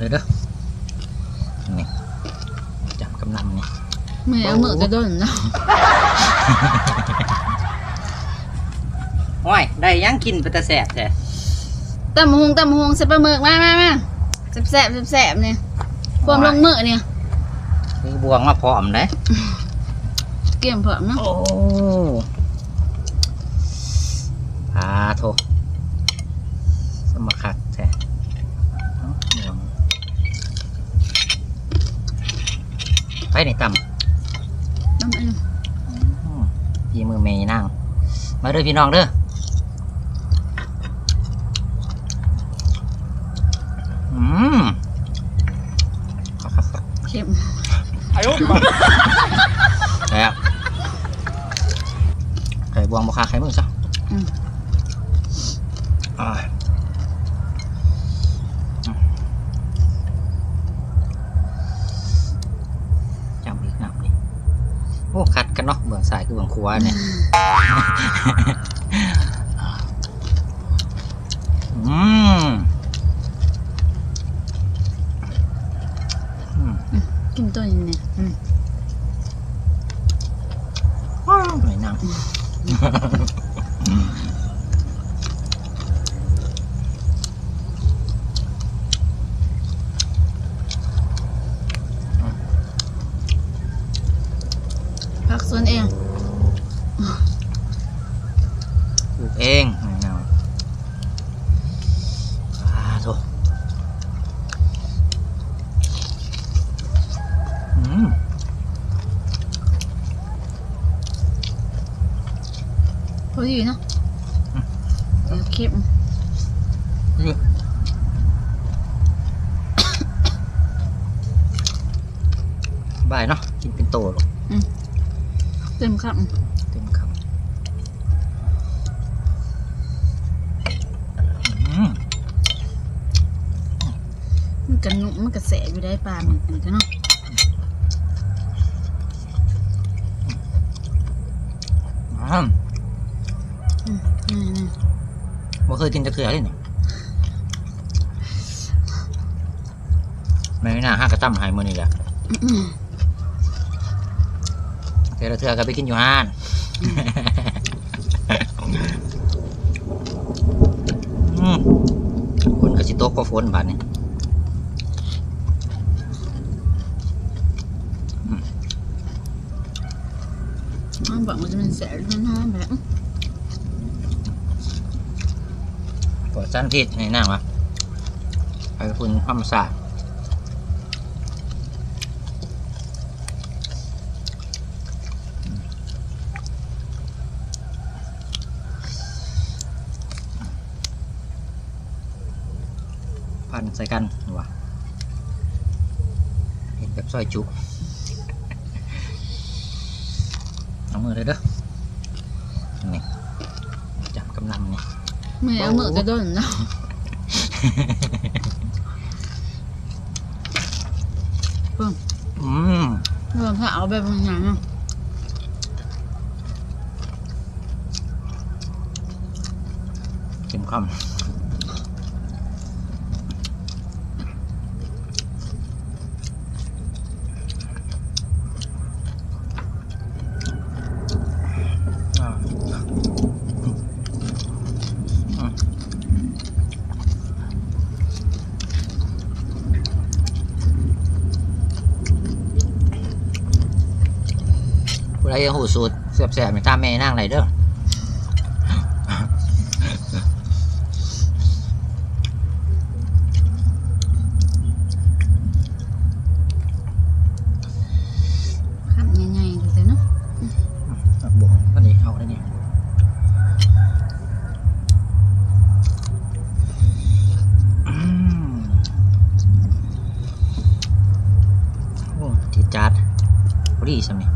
ເດີ ເດີ ນີ້ ຈຳກຳນຳນີ້ ແມ່ເອົາມື້ແຕ່ດົນເນາະ. ໂອ້ຍ ໄດ້ຫຍັງກິນເປັນຕາແຊບແທ້ ຕຳບັກຫຸ່ງ ຕຳບັກຫຸ່ງໃສ່ປາໝຶກ ມາ ມາ ມາ ແຊບໆ ແຊບໆ ນີ້ ຄວາມລົງມື້ນີ້ ມີບ່ວງມາພ້ອມເດ້ ກຽມພ້ອມເນາະ. ໂອ້ ອາໂທ ສະມາຄັກແທ້ ໃຜນີ້ຕຳ ຕຳເອງ ອືມ ຝີມືແມ່ນາງ ມາເດີພີ່ນ້ອງເດີ ອືມ ເຄັມ ແຊບ ໄຂ່ບວງບໍ່ຄາໄຂ່ມືຊະ ອືມ ອາ ຈຳອີກນຳນີ້ ໂອ້ ຂັດກັນເນາະ ເບື້ອງຊ້າຍຄືເບື້ອງຂວານີ້ ອືມ ອືມ ກິນໂຕນີ້ແນ່ ອືມ ວ້າວ ໄປນຳ ຜັກສວນເອງ ປູກເອງ ອາໂທ ອືມ ພໍດີເນາະ ອືມ ເຄັມ ບາຍເນາະ ກິນເປັນໂຕໂລດ ອືມ ເຕັມຄຳ ເຕັມຄຳ ອືມ ມັນກະນຸ້ມ ມັນກະແຊບຢູ່ໄດ໋ ປາໝຶກນີ້ກະເນາະ ອືມ ອືມ ອືມ ບໍ່ເຄີຍກິນຈັກເທື່ອເລີຍນີ້ ແມ່ນາຫາກະຕຳໃຫ້ມື້ນີ້ແຫຼະ ອືມ ແຕ່ລະເທື່ອກະໄປກິນຢູ່ຮ້ານ ອືມ ຝົນກະຊິຕົກ ກະຝົນບາດນີ້ ອືມ ມັນບອກວ່າຈະແມ່ນແສບ ມັນຫອມແບບ ປອດສານພິດໃຫ້ນາງວ່າ ໃຫ້ຝຸ່ນທຳມະຊາດ ພັນໃສ່ກັນວ່າ ເຮັດແບບຊອຍຈຸ ເອົາມືເລີຍເດີ ນີ້ ຈຳກຳນຳນີ້ ແມ່ເອົາມືແຕ່ດົນເນາະ ອືມ ເອີ ຖ້າເອົາແບບຫຍັງເນາະ ເຕັມຄຳ ອືມ ຜູ້ໃດຢາກຮູ້ສູດແຊບໆ ນີ້ ຖາມແມ່ນາງໄດ້ເດີ ຄຳໃຫຍ່ໆ ເລີຍເນາະ ອືມ ຜັກບວງ ອັນນີ້ເອົາໄດ້ນີ້ ອືມ ໂອ້ ຈີດຈາດ ພໍດີຊ່ຳນີ້.